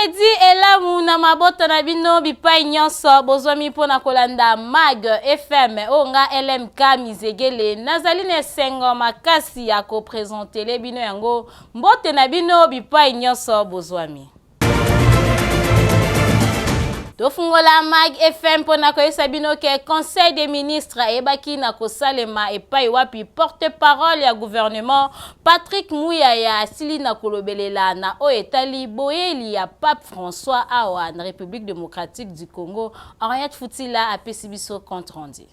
Jeudi elamu na mabota na bino bipai nyonso bozwami mpo na kolanda Mag FM oyo nga LMK Mizegele nazali na esengo makasi ya kopresentele bino yango. Mbote na bino bipai nyonso bozwami. Tofungola Mag FM mpo na koyebisa bino ke Conseil des ministres ayebaki na kosalema epai wapi porte-parole ya gouvernement Patrick Muyaya asili na kolobelela na oyo etali boyeli ya Pape François awa na Republique democratique du Congo. Henriette Futila apesi biso compte rendu.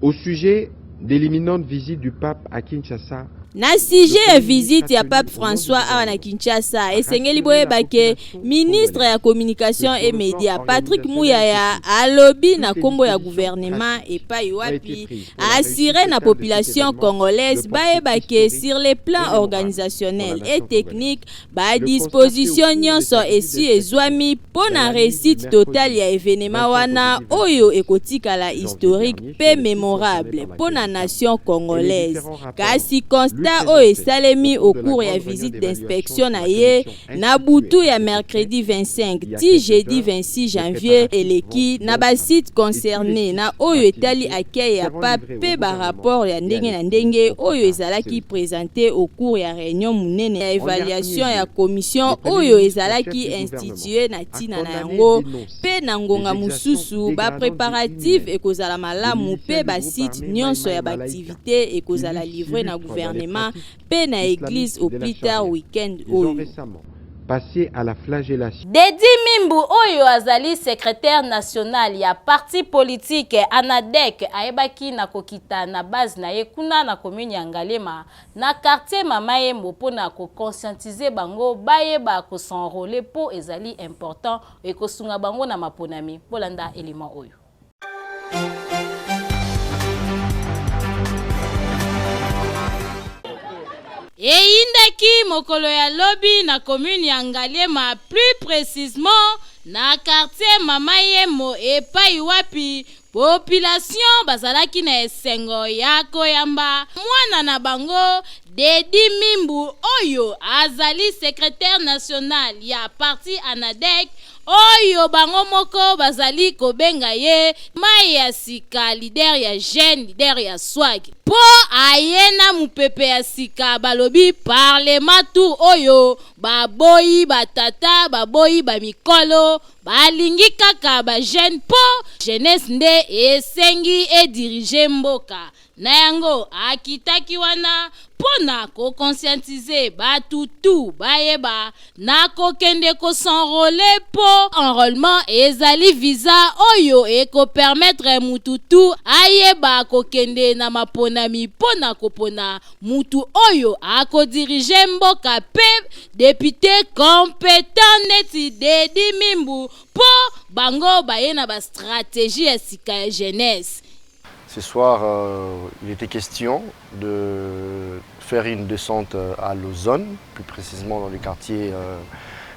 Au sujet de l'imminente visite du pape à Kinshasa, Na sujet ya visite ya Pape François awa na Kinshasa, esengeli boyeba ke ministre ya communication et media Patrick Muyaya alobi na kombo ya gouvernement epayi wapi a assurer na population congolaise bayeba ke sur le plan organisationnel et technique Ba dispositions nionso esi ezuami mpo na reussite totale ya evenement wana oyo ekotikala historique mpe memorable mpo na nation congolaise. Kasi constat oyo esalemi au cours ya visite d'inspection na ye na butu ya mercredi 25 tii jeudi 26 janvier eleki na ba sites concernes na oyo etali accueil ya Pape mpe ba rapports ya ndenge na ndenge oyo ezalaki presentes au cours ya reunion monene ya evaluation ya commission oyo ezalaki instituer na ntina na yango mpe na ngonga mosusu ba preparatifs ekozala malamu mpe ba sites nionso ya ba activites ekozala livrer na gouvernement mpe na eglise au plus tard week-end oyo. Passer à la flagellation. Deddy Mimbu oyo azali secretaire national ya parti politique Anadec ayebaki na kokita na base na ye kuna na commune ya Ngaliema na quartier Mama Yemo mpo na ko conscientiser bango bayeba ko s'enroler mpo ezali important ekosunga bango na maponami. Bolanda element oyo. Eyindaki mokolo ya lobi na commune ya Ngaliema plus precisement na quartier Mama Yemo epayi wapi population bazalaki na esengo ya koyamba mwana na bango Deddy Mimbu oyo azali secretaire national ya parti Anadec oyo bango moko bazali kobenga ye mayi ya sika leader ya jeune leader ya swag po aye na mupepe ya sika balobi parlement tour oyo baboyi ba tata baboyi ba mikolo balingi kaka ba jeune po jeunesse nde esengi e diriger mboka Na yango, akitaki wana mpo na ko conscientiser batu tout bayeba na kokende ko s'enroler mpo enrolement ezali visa oyo eko permettre mutu tout ayeba kokende na maponami mpo na kopona mutu oyo ako diriger mboka mpe depute competent neti Deddy Mimbu mpo bango baye na ba strategies ya sika ya jeunesse. Ce soir, euh, il était question de faire une descente à Lausanne, plus précisément dans le quartier euh,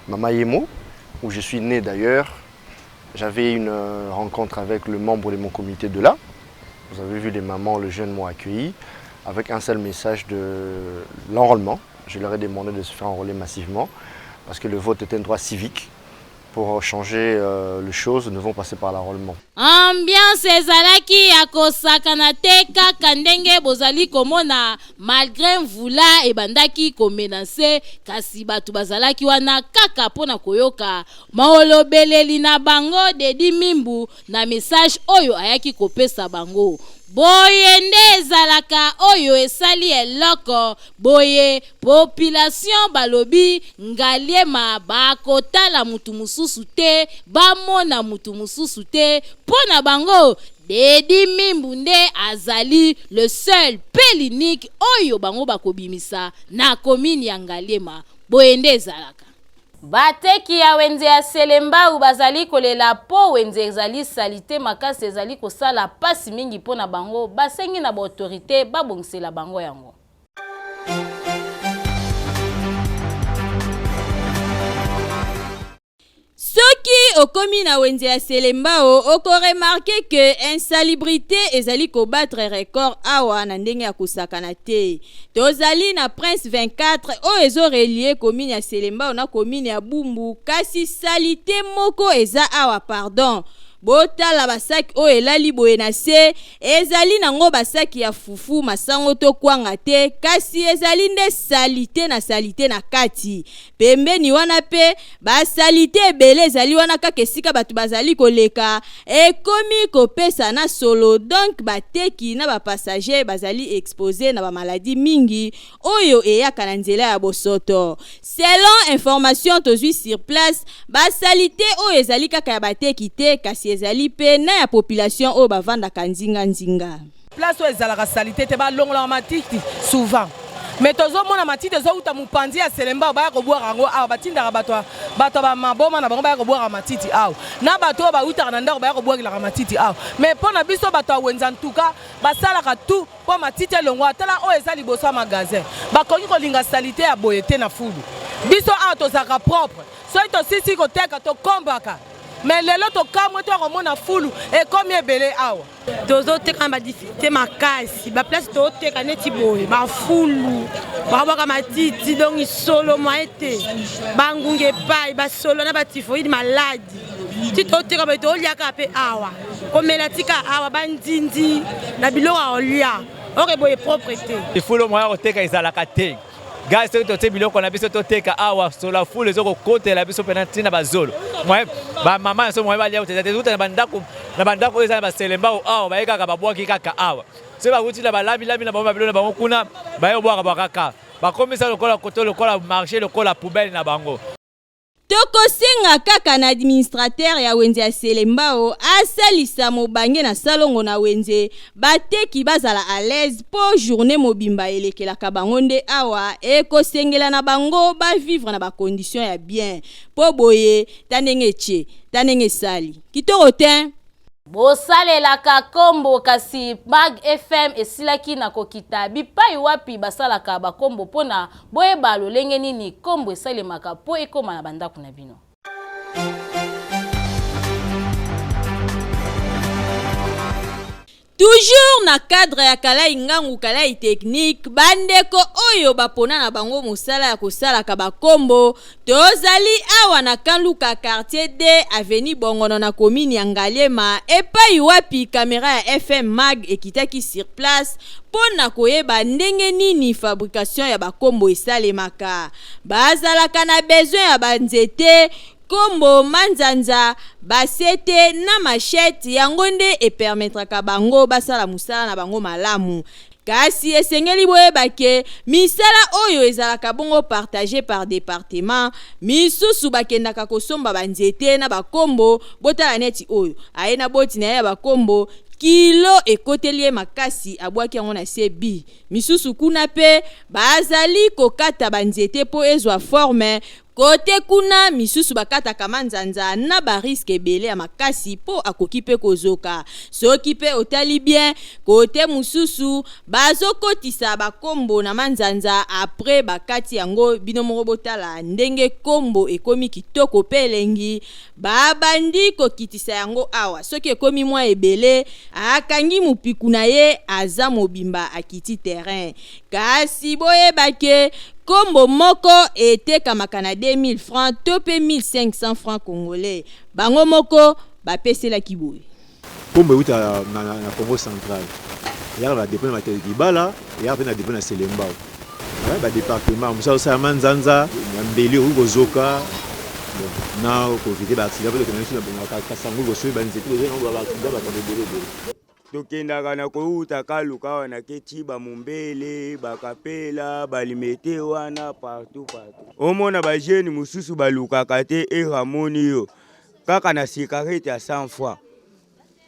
Mamayemo, où je suis né d'ailleurs. J'avais une euh, rencontre avec le membre de mon comité de là. Vous avez vu les mamans, le jeune m'ont accueilli avec un seul message de l'enrôlement. Je leur ai demandé de se faire enrôler massivement parce que le vote est un droit civique. Pour changer euh, les choses, nous devons passer par l'enrôlement. Ambiance ezalaki ya kosakana te kaka ndenge bozali komona malgre mvula ebandaki komenase kasi bato bazalaki wana kaka mpo na koyoka maolobeleli na bango Dedi Mimbu na message oyo ayaki kopesa bango. Boye nde ezalaka oyo esali eloko boye population balobi Ngaliema bakotala mutu mususu te bamona mutu mususu te po na bango Deddy Mimbu nde azali le seul pe l'unique oyo bango bakobimisa na commune ya Ngaliema boye nde ezalaka. Bateki ya wenze ya Selembao bazali kolela po wenze ezali salite makasi ezali kosala pasi mingi po na bango, basengi na ba autorites babongisela bango yango. Soki. okomi na wenze ya Selembao, okoremarquer que insalubrité ezali kobattre record awa na ndenge ya kosakana te. Tozali na Prince 24 oyo ezorelier commune ya Selembao na commune ya Bumbu, kasi saleté moko eza awa, pardon. Botala basaki oyo elali boye na se, ezali nango basaki ya fufu, masango to kwanga te, kasi ezali nde saleté na saleté na kati. Pembeni wana mpe basaleté ebele ezali wana, kaka esika bato bazali koleka, ekomi kopesa na solo. Donc bateki na bapassager bazali exposé na bamaladi mingi oyo eyaka na nzela ya bosoto. Selon information tozwi sur place, basaleté oyo ezali kaka ya bateki te, kasi ezali mpe na ya population oyo bavandaka nzinga-nzinga. Place oyo ezalaka saleté te, balongolaka matiti souvent, mais tozomona matiti ezowuta mopanzi ya Selembao, baya kobwaka yango awa. Batindaka bato bamaboma na bango, baya kobwaka matiti awa, na bato oyo bawutaka na ndako baya kobwakelaka matiti awa. Mais mpo na biso bato ya wenza, ntuka basalaka tout mpo matiti elongwa. Tala oyo eza liboso ya magasin. Bakoki kolinga saleté ya boye te na fulu. Biso awa tozalaka propre, soki tosisi koteka tokombaka, mais lelo tokamwe to komona fulu ekomi ebele awa. Tozoteka na badifficulté makasi. Baplace tozoteka neti boye, bafulu bakabwaka matiti, donc solo moyen te, bangungi epai, basolo na batyphoïde, maladi ti tozoteka boye. Toliaka mpe awa, komela tika awa, bandindi na biloko ya kolia oke boye, propre te. Ifulu moya koteka ezalaka te. Gai soki totie biloko na biso toteka awa, solo fulu ezokokotela biso mpena ntina bazolo. Bamama na so moye balia koteza te. Ezouta na bandako, na bandako oyo eza na baselembao awa, baye kaka babwaki kaka awa. Soki bakuti na balambilami na bango babilo na bango kuna, baye kobwaka bwaka kaka, bakomisa lokola koto, lokola marché, lokola poubelle na bango. Tokosenga kaka na administrateur ya wenze ya Selembao asalisa mobange na salongo na wenze, bateki bazala à l'aise, mpo journée mobimba elekelaka bango nde awa. Ekosengela na bango bavivre na bacondition ya bien, mpo boye ta ndenge etie, ta ndenge esali kitoko te. Bosalelaka nkombo, kasi Mag FM esilaki na kokita bipai wapi basalaka bakombo mpona boyeba lolenge nini nkombo esalemaka mpo ekóma na bandako na bino. Toujours na cadre ya Kalai Ngangu Kalai Technique, bandeko oyo bapona na bango mosala ya kosalaka bakombo, tozali awa na Kanluka, quartier D, avenue Bongono, na commune ya Ngaliema, epai wapi kamera ya FM Mag ekitaki sur place mpo na koyeba ndenge nini fabrication ya bakombo esalemaka. Bazalaka na besoin ya banzete, kombo, manzanza, basete na machette. Yango nde epermettraka bango basala mosala na bango malamu. Kasi esengeli boyeba ke misala oyo ezalaka bongo partage par département. Misusu bakendaka kosomba banzete na bakombo. Botala neti oyo aye na boti na ye ya bakombo, kilo ekoteli ye makasi, abwaki yango na se bi. Misusu kuna mpe bazali kokata banzete mpo ezwa forme kote kuna. Misusu bakataka manzanza na barisque ebele ya makasi, mpo akoki mpe kozoka. Soki mpe otali bien, kote mosusu bazokotisa bakombo na manzanza, après bakati yango. Bino moko botala ndenge kombo ekomi kitoko mpe elengi. Babandi kokitisa yango awa. Soki ekomi mwa ebele, akangi mopiku na ye, aza mobimba, akiti terrain. Kasi boyeba ke nkombo moko etekamaka na 2000 francs to mpe 1500 francs congolais. Bango moko bapeselaki boye. Nkombo euta na Congo Central, eyaka na badépôt na Matadi Kibala, eyaka mpe na dépôt na Selembao, badépartement mosala osalama nzanza na mbeli, okoki kozoka na koéviter baaccident mpe tokenda biso na Kasangu liboso banzete koza baaccident, bakambo ebele ebele. Tokendaka na kouta Kaluka awa na keti bamombele, bakapela, balimete wana, partout partout. Omona bajeune mosusu balukaka te, eramoni yo kaka na cigarette ya 100 fois,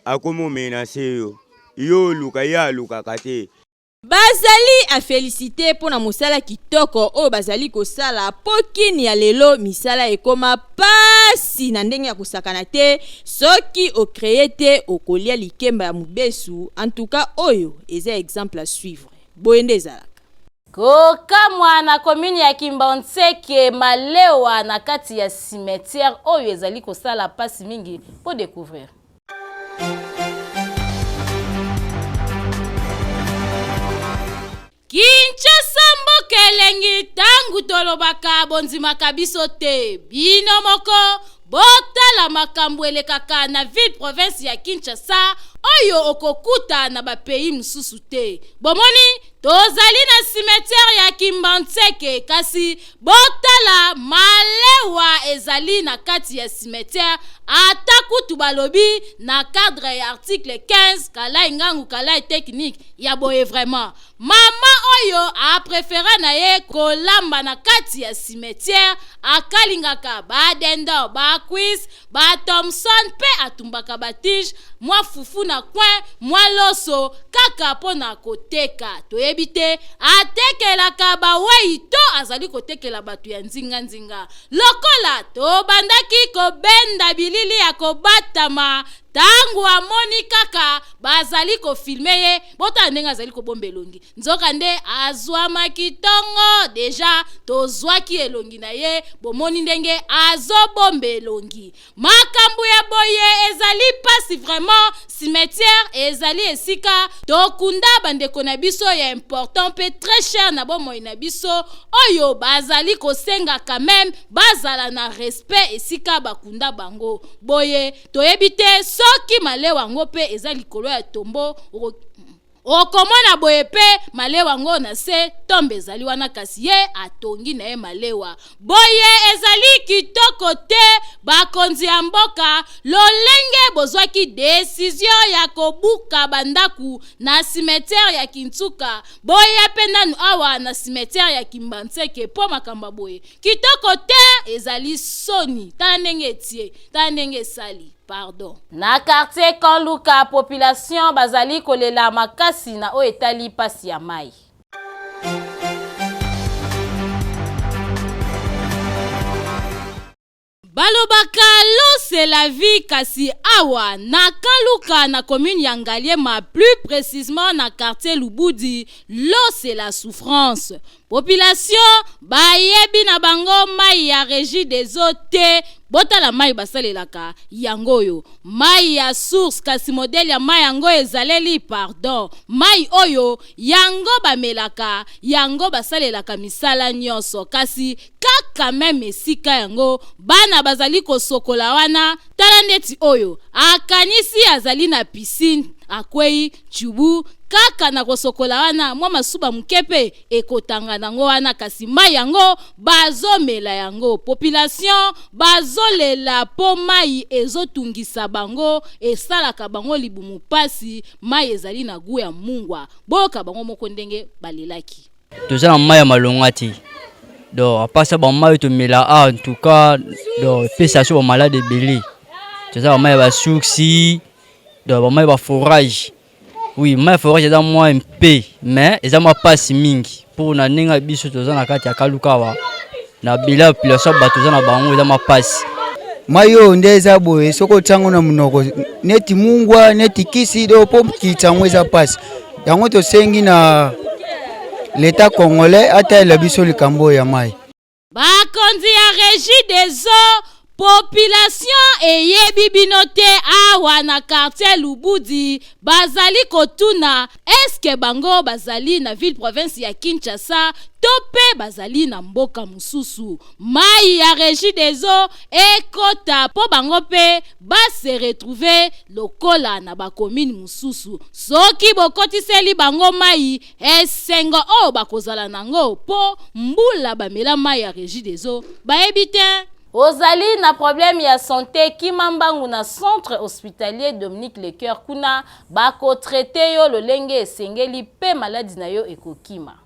akomi omenacer yo. Yo oluka, ye alukaka te. Bazali aféliciter mpo na mosala kitoko oyo bazali kosala, mpo kini ya lelo misala ekóma pasi na ndenge ya kosakana te. Soki ocréer te, okolia likemba ya mobesu. Antuka oyo eza exemple à suivre, boye nde ezalaka. Kokamwa na commune ya Kimbanseke, malewa na kati ya cimetière oyo ezali kosala pasi mingi po decouvrir. Kinshasa mboka elengi tangu tolobaka bondimaka biso te bino moko botala makambo elekaka na ville province ya Kinshasa oyo okokuta na ba pays mosusu te bomoni tozali na cimetière ya Kimbanseke kasi botala malewa ezali na kati ya cimetière ata kutu balobi na cadre ya article 15 kalai ngangu kalai technique ya boye vraiment mama oyo aprefera na ye kolamba na kati ya cimetière akalingaka ba dindon ba cuisse ba thomson mpe atumbaka ba tige mwa fufu na coin mwa loso kaka mpo na koteka toyebi te atekelaka bawei to azali kotekela bato ya nzinganzinga lokola tobandaki kobenda bilili ya kobatama Tango amoni kaka bazali ko filmer ye, botala ndenge azali kobomba elongi. Nzoka nde azwamaki tongo deja tozwaki elongi na ye, bomoni ndenge azobomba elongi. Makambo ya boye ezali pasi vraiment, cimetière ezali esika tokunda bandeko na biso ya important pe très cher na bomoi na biso oyo bazali kosenga quand meme bazala na respect esika bakunda bango. Boye toyebi te soki malewa yango mpe eza likolo ya tombo okomona boye mpe malewa yango na se tombe ezali wana kasi ye atongi na ye malewa boye ezali kitoko te bakonzi ya mboka lolenge bozwaki desizio ya kobuka bandako na cimetière ya Kinsuka boya mpe nanu awa na cimetière ya Kimbanseke mpo makambo ya boye Kitoko te ezali soni tala ndenge etie tala ndenge esali pardon. Na quartier Camp Luka population bazali kolela makasi na oyo etali pasi ya mayi. Balobaka l'eau c'est la vie kasi awa na Camp Luka na commune ya Ngaliema plus precisement na quartier Lubudi l'eau c'est la souffrance. Population bayebi na bango mayi ya regie des eaux te botala mayi basalelaka yango oyo mayi ya source kasi modèle ya mayi yango ezaleli pardon mayi oyo yango bamelaka yango basalelaka misala nyonso kasi kaka meme esika yango bana bazali kosokola wana tala ndeti oyo akanisi azali na piscine akwei tshubu kaka na kosokola wana mwa masuba moke mpe ekotanga nango wana kasi mai yango bazomela yango population bazolela mpo mai ezotungisa bango esalaka bango libumu pasi mai ezali na gu ya mungwa boyoka bango moko ndenge balelaki. Toza na mai ya malonga te donc apasa bamai oyo tomela ah, en tout cas donc epesa biso bamalade ebele toza bamai ya basourci donc bamai ya baforage oui mai ya forage eza mwa mpe mais eza mwa mpasi mingi mpo na ndenge ya biso toza na kati ya kalukawa na bila population bato toza na bango eza mwa mpasi mai oyo nde eza boye soki otia yango na monoko neti mungwa neti kisi do mpo kitisa yango eza mpasi yango tosengi na leta congolais atalela biso likambo oyo ya mai Bakonzi ya Regie des eaux, population eyebi bino te awa na quartier Lubudi bazali kotuna est-ce bango bazali na ville province ya Kinshasa to pe bazali na mboka mosusu. Mayi ya Regie des eaux ekota po bango pe ba se retrouver lokola na ba commune mosusu. Soki bokotiseli bango mayi Esengo oyo bakozala nango po mbula bamela mayi ya Regideso bayebi tein. Ozali na problème ya sante kima mbangu na centre hospitalier Dominique Lecoeur kuna bako traiter yo lolenge esengeli pe maladi na yo ekokima.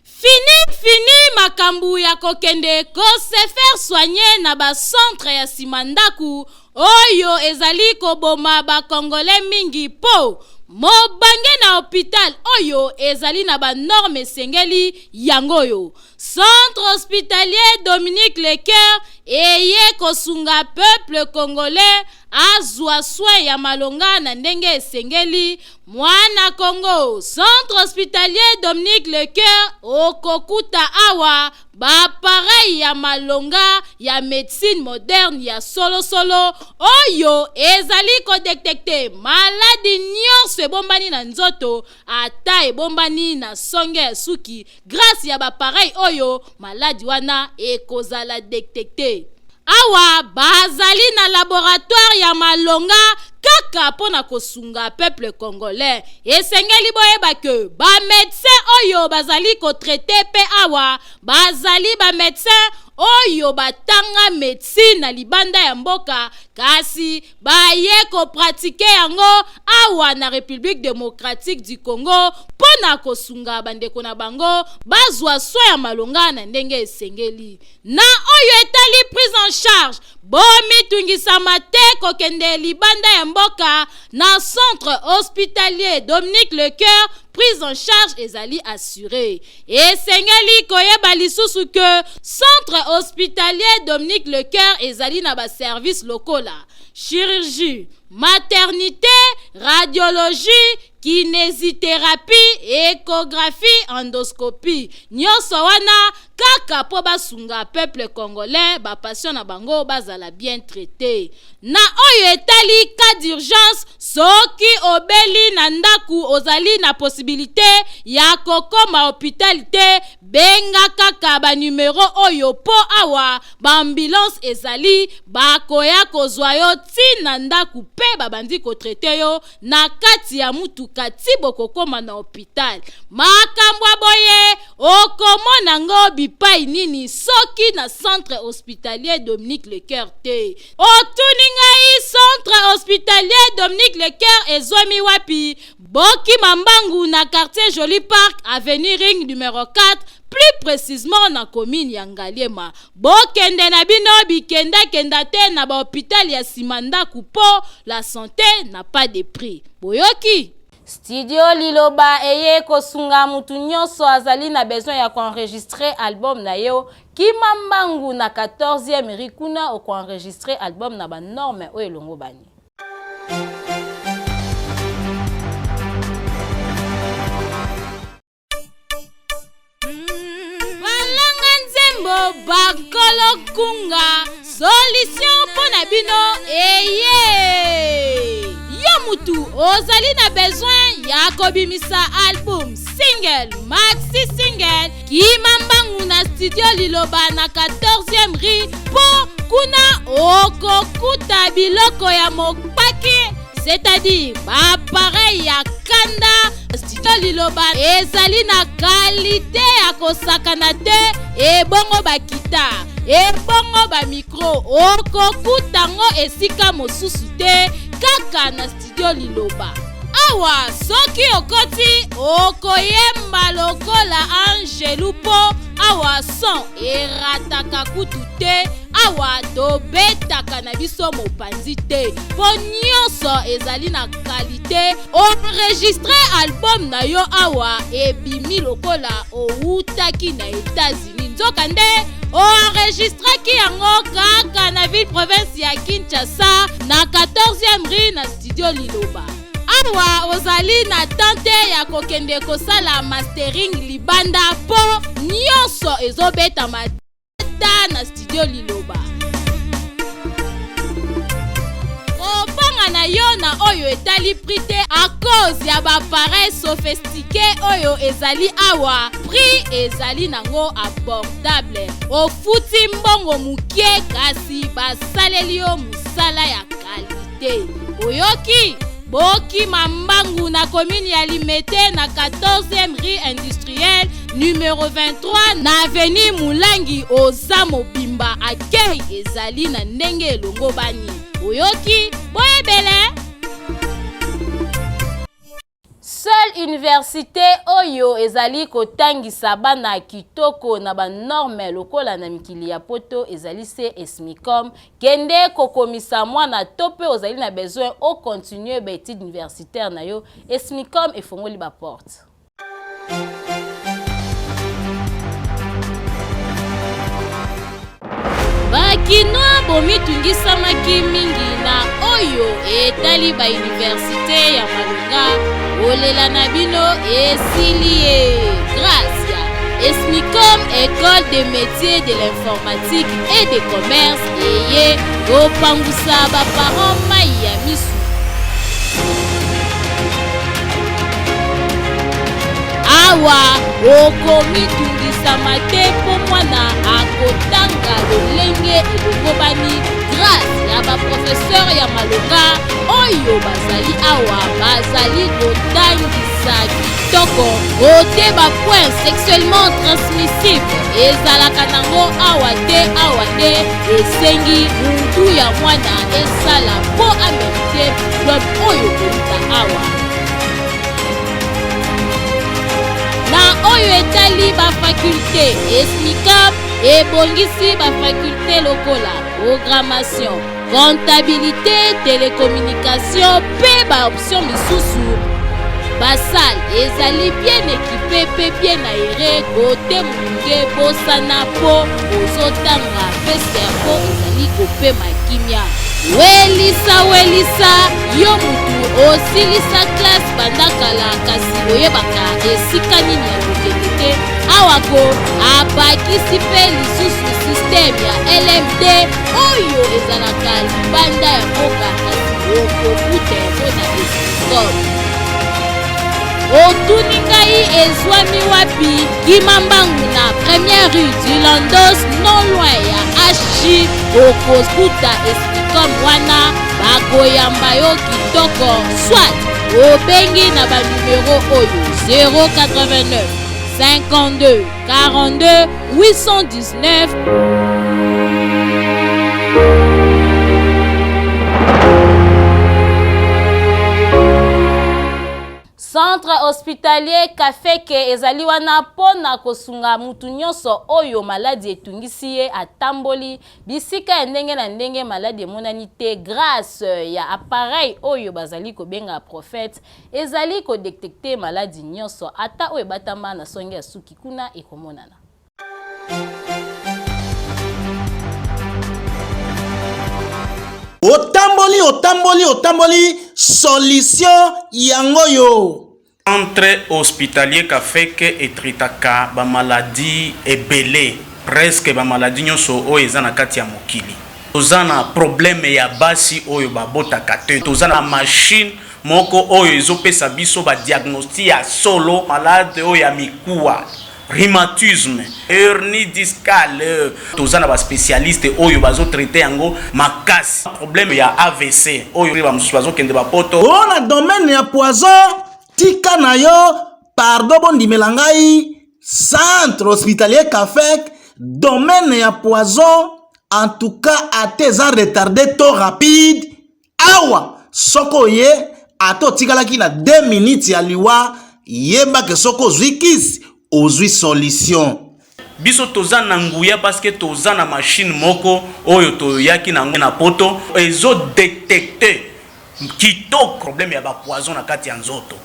Fini fini makambu ya kokende ko se faire soigner na ba centre ya sima ndaku oyo ezali koboma ba congolais mingi po Mobange na hopital oyo ezali na ba normes esengeli yango oyo. Centre hospitalier Dominique Lecoeur eye kosunga peuple congolais azua soin ya malonga na ndenge esengeli. Mwana Congo, Centre hospitalier Dominique Lecoeur okokuta awa Ba appareils ya malonga ya medecine moderne ya solo solo oyo ezali ko detecter maladi nionso ebombani na nzoto ata ebombani na songe ya suki, grace ya ba appareils oyo maladi wana ekozala detecter. Awa bazali na laboratoire ya malonga kaka mpo na kosunga peuple congolais. Esengeli boyeba que ba medecins oyo bazali ko traiter mpe awa bazali ba medecins oyo batanga medecine na libanda ya mboka kasi baye ko pratiquer yango awa na Republique democratique du Congo mpo na kosunga bandeko na bango bazwa soins ya malonga na ndenge esengeli. Na oyo etali prise en charge, bomitungisama te kokende libanda ya mboka na centre hospitalier Dominique Lecoeur, prise en charge ezali assuree. Esengeli koyeba lisusu que centre hospitalier Dominique Lecoeur ezali na ba services lokola chirurgie, maternite, radiologie, Kinesitherapie, echographie, endoscopie nionso wana kaka po basunga peuple congolais ba patients na bango bazala bien traite. Na oyo etali cas d'urgence soki obeli na ndaku ozali na possibilite ya kokoma hopital te benga kaka ba numero oyo po awa ba ambulance ezali bakoya kozwa yo ti na ndaku pe babandi ko traite yo na kati ya mutuka ti bokokoma na hopital. Makambo ya boye okomona ngo bipai nini soki na centre hospitalier Dominique Lecoeur te? Otuni ngai centre hospitalier Dominique Lecoeur ezwami wapi? Bokima mbangu na quartier Joli Parc avenue Ring numero 4 plus precisement na commune ya Ngaliema. Bokende na bino bikenda kenda te na ba hopital ya sima ndaku po la sante n'a pas de prix. Boyoki? Studio Liloba eye kosunga mutu nionso azali na besoin ya ko enregistrer album na yo, kima mbangu na 14 ème rue kuna oko enregistrer album na ba normes oyo elongobani. Balanga nzembo bakolo kunga solution mpo na bino eye yo mutu ozali na besoin ya kobimisa album single maxi single kima mbangu na studio liloba na 14e rue mpo kuna okokuta biloko ya mopaki c'est-à-dire baappareil ya kanda studio liloba ezali na kalite ya kosakana te ebongo bakita ebongo bamikro okokuta ngo esika mosusu te kaka na studio liloba awa soki okoti okoyemba lokola angelu mpo awa son erataka kutu te awa tobetaka na biso mopanzi te mpo nyonso ezali na kalite Enregistre album na yo awa ebimi lokola owutaki na Etats-Unis nzoka nde oenregistraki yango kaka na ville province ya Kinshasa na 14e rue na studio Liloba. Awa ozali na temps te ya kokende kosala mastering libanda mpo nyonso ezobetama ta na studio liloba kobanga na yo na oyo etali prix te à cause ya baappareil sophistiqué oyo ezali awa prix ezali nango abordable ofuti mbongo mokie kasi basaleli yo mosala ya kalite oyoki Bokima mbangu na commune ya Limete na 14e rue industrielle numero 23 na avenue Mulangi oza mobimba accueil ezali na ndenge elongobani. Oyoki? Boyebele! Seule universite oyo ezali kotangisa bana kitoko na ba normes lokola na mikili ya poto ezali se Esmicom. Kende kokomisa mwana to pe ozali na besoin o continuer ba etudes universitaires na yo, Esmicom efongoli ba portes. Ba Kinois bomitungisamaki mingi na oyo etali ba universite ya malonga, kolela na bino esili ye. Grace ya Esmicom Ecole de métiers de l'informatique et de commerce eye kopangusa ba parents mayi ya misu. Awa okomitungisama te mpo mwana akotanga lolenge elongobani grâce ya baprofeseur ya malonga oyo bazali awa bazali kotangisa kitoko kote bapoint sexuellement transmissible ezalaka nango awa te awa nde esengi mutu ya mwana esala mpo amerite diplome oyo koluka awa Na oyo etali ba faculte, Esmicap ebongisi ba faculte lokola programmation, comptabilite, telecommunication mpe ba option misusu. Ba salle ezali bien equipe mpe bien aere kote molunge bosana mpo ozotanga mpe cerveau ezali kopema kimia. Welisa welisa yo mutu osilisa classe banda kala kasi oyebaka esika nini ya kokende te awa ko abakisi mpe lisusu systeme ya lmd oyo ezalaka libanda ya mboka kasi okokuta yango na escom otuni ngai ezwami wapi kima mbangu na première rue du landos non loin ya hg okokuta escom wana bakoyamba yo kitoko soit obengi na banumero oyo 089 52 42 819 Centre hospitalier Kafeke ezali wana mpo na kosunga mutu nyonso oyo maladi etungisi ye atamboli Bisika ya ndenge na ndenge maladi emonani te grace ya appareil oyo bazali kobenga prophète ezali ko detecter maladi nionso ata oyo ebatama na songe ya suki kuna ekomonana. Otamboli otamboli otamboli solution yango yo. Centre hospitalier Kafeke e traitaka ba maladies ebele, presque ba maladies nionso oyo eza na kati ya mokili. Toza na problème ya basi oyo ba botaka te, toza na machine moko oyo ezo pesa biso ba diagnostic ya solo, malade oyo ya mikuwa, rhumatisme, hernie discale, toza na ba specialiste oyo bazo traiter yango makasi. Problème ya avc oyo ba mosusu bazo kende ba poto. Oh na domaine ya poison tika na yo pardon bondimela ngai centre hospitalier Kafek domaine ya poison en tout cas ata eza retarde to rapide Awa soki oye ata otikalaki na 2 minutes ya liwa yeba ke soki ozwi kisi ozwi solution. Biso toza na nguya parce que toza na machine moko oyo toyaki na yango na poto ezo detecter kitoko problème ya ba poison na kati ya nzoto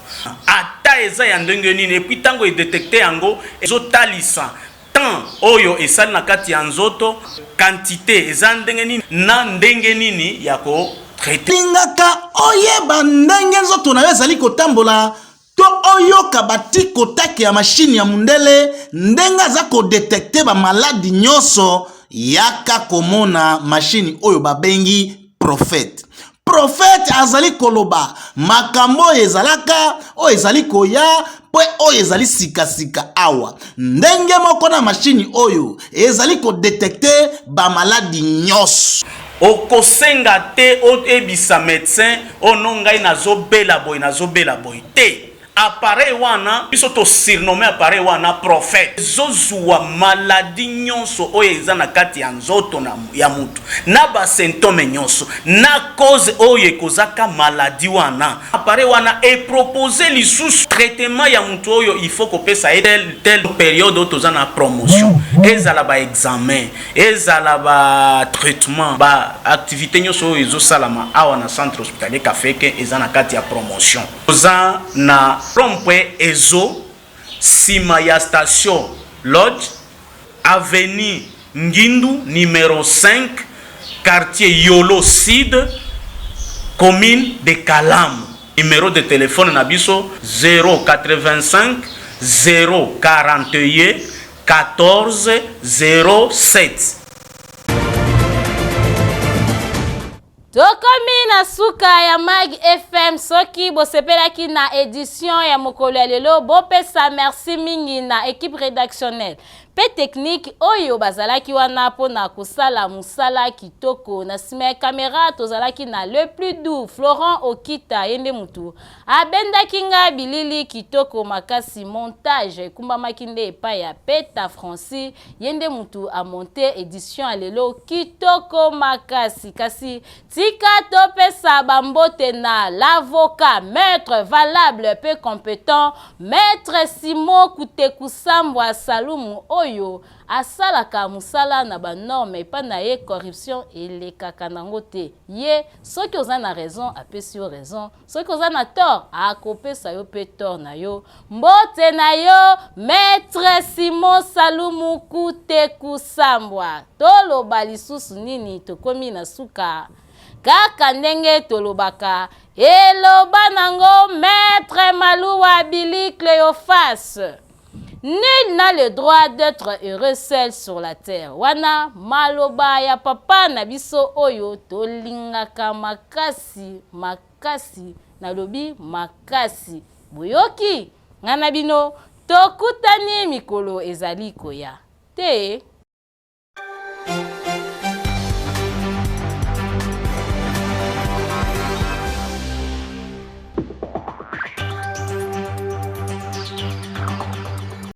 ata eza ya ndenge nini et puis tango e detecter yango ezo talisa Temps oyo esali na kati ya nzoto, quantite eza ndenge nini na ndenge nini ya ko traiter. Lingaka oyeba ndenge nzoto na yo ezali kotambola to oyoka ba tic-au-tac ya machine ya mundele ndenge aza ko detecter ba maladi nyonso, yaka komona machine oyo babengi prophète. Prophète azali koloba makambo oyo ezalaka, oyo ezali koya, mpe oyo ezali sikasika awa. Ndenge moko na mashini oyo ezali kodetekte bamaladi nyonso. Okosenga te oyebisa medecin oh non ngai nazobela boye nazobela boye te. Appareil wana biso to surnomme appareil wana prophète. Ezozuwa maladie nyonso oyo eza na kati ya nzoto na ya mutu na ba symptome nyonso na cause oyo ekozaka maladie wana. Appareil wana e propose lisusu traitement ya mutu oyo il faut kopesa ye tel tel periode oyo toza na promotion, ezala ba examen, ezala ba traitement, ba activite nyonso oyo ezosalama awa na centre hospitalier Kafeke eza na kati ya promotion. Toza na rond-point Ezo, sima ya station Lodge, avenue Ngindu numero 5, quartier Yolo Sud, commune de Kalamu. Numero de telephone na biso 085 041 14 07. Tokomi na suka ya Mag FM. Soki bosepelaki na edition ya mokolo ya lelo, bopesa merci mingi na equipe redactionnelle pe technique oyo bazalaki wana pona kosala musala kitoko. Na sima ya camera tozalaki na le plus doux Florent Okita, ye nde mutu abendaki nga bilili kitoko makasi. Montage ekumbamaki nde epai ya Peta Francis. Ye nde mutu a monte edition ya lelo kitoko makasi. Kasi tika topesa ba mbote na l'avocat maitre valable pe competent maitre Simon Kutekusambwa Salumu oyo asalaka musala na ba normes epa na ye corruption elekaka nango te. Ye soki oza na raison apesi yo raison, Soki oza na tort, akopesa yo pe tort na yo. Mbote na yo Maitre Simon Salumu Kuteku Sambwa. Toloba lisusu nini, tokomi na suka. Kaka ndenge tolobaka, eloba nango Maitre Maluwa Billy Cleophas. Nul n'a le droit d'etre heureux seul sur la terre. Wana maloba ya papa na biso oyo tolingaka makasi makasi nalobi makasi. Boyoki? Nga na bino tokutani mikolo ezali koya. Te.